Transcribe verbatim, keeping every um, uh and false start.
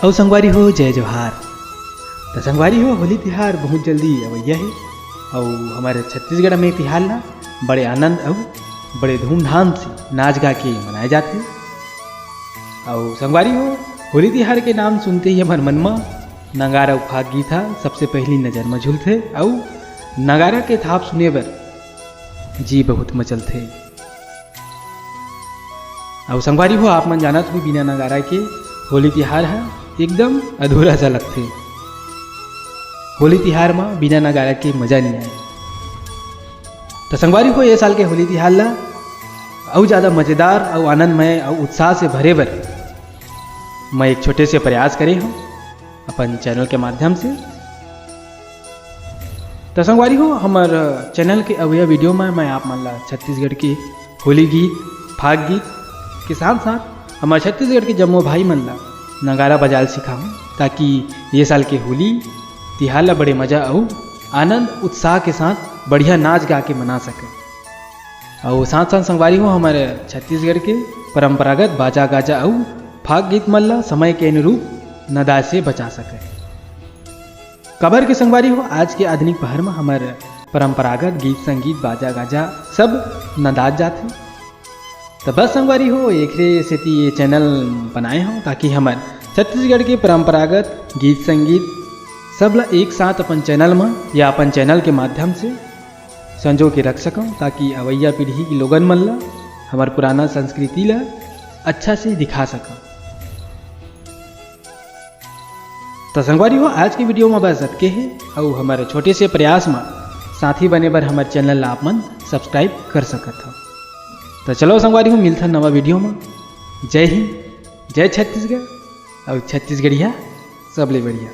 अउ संगवारी हो, जय जोहार। त संगवारी हो, होली तिहार बहुत जल्दी अवइया हे, अउ हमर छत्तीसगढ़ में तिहार ला बड़े आनंद अउ बड़े धूमधाम से नाच गा के मनाए जाथे। अउ संगवारी हो, होली तिहार के नाम सुनते ही हमर मन म नगारा अउ फाग गीत ह सबसे पहिली नजर म झुलथे, अउ नगारा के थाप सुने बर जी बहुत मचलथे। अउ संगवारी हो, आप मन जानत हो, बिना नगारा के होली तिहार ह एकदम अधूरा सा लगथे। होली तिहार म बिना नगारा के मजा नहीं आए। त संगवारी हो, ये साल के होली तिहार ला अउ ज्यादा मजेदार अउ आनंदमय अउ उत्साह से भरे बर मैं एक छोटे से प्रयास करे हूँ अपन चैनल के माध्यम से। त संगवारी हो, हमर चैनल के अवइया वीडियो में मैं आप मन ला छत्तीसगढ़ के होली गीत, फाग गीत के साथ साथ हमर छत्तीसगढ़ के जम्मो भाई मन ला नगारा बजाल सिखाहूँ, ताकि ये साल के होली तिहार ला बड़े मजा अउ आनंद उत्साह के साथ बढ़िया नाच गा के मना सके। अउ साथ साथ संगवारी हो, हमर छत्तीसगढ़ के परंपरागत बाजा गाजा अउ फाग गीत मन ला समय के अनुरूप नदाए से बचा सके। काबर के संगवारी हो, आज के आधुनिक पहर म हमर परंपरागत गीत संगीत बाजा गाजा सब नदात जाथे। त बस संगवारी हो, एकरे सेती ये चैनल बनाए हूँ, ताकि हमर छत्तीसगढ़ के परंपरागत गीत संगीत सब ला एक साथ अपन चैनल म या अपन चैनल के माध्यम से संजो के रख सकूँ, ताकि अवइया पीढ़ी के लोगन मन ला हमर पुराना संस्कृति ला अच्छा से दिखा सकूँ। त संगवारी हो, आज के वीडियो म बस अतके हे, अउ हमर छोटे से प्रयास म साथी बने बर हमर चैनल ला आप मन सब्सक्राइब कर सकत हो। त चलो संगवारी हो, मिलथन नवा वीडियो म। जय हिंद, जय छत्तीसगढ़, अउ छत्तीसगढ़िया सबले बढ़िया।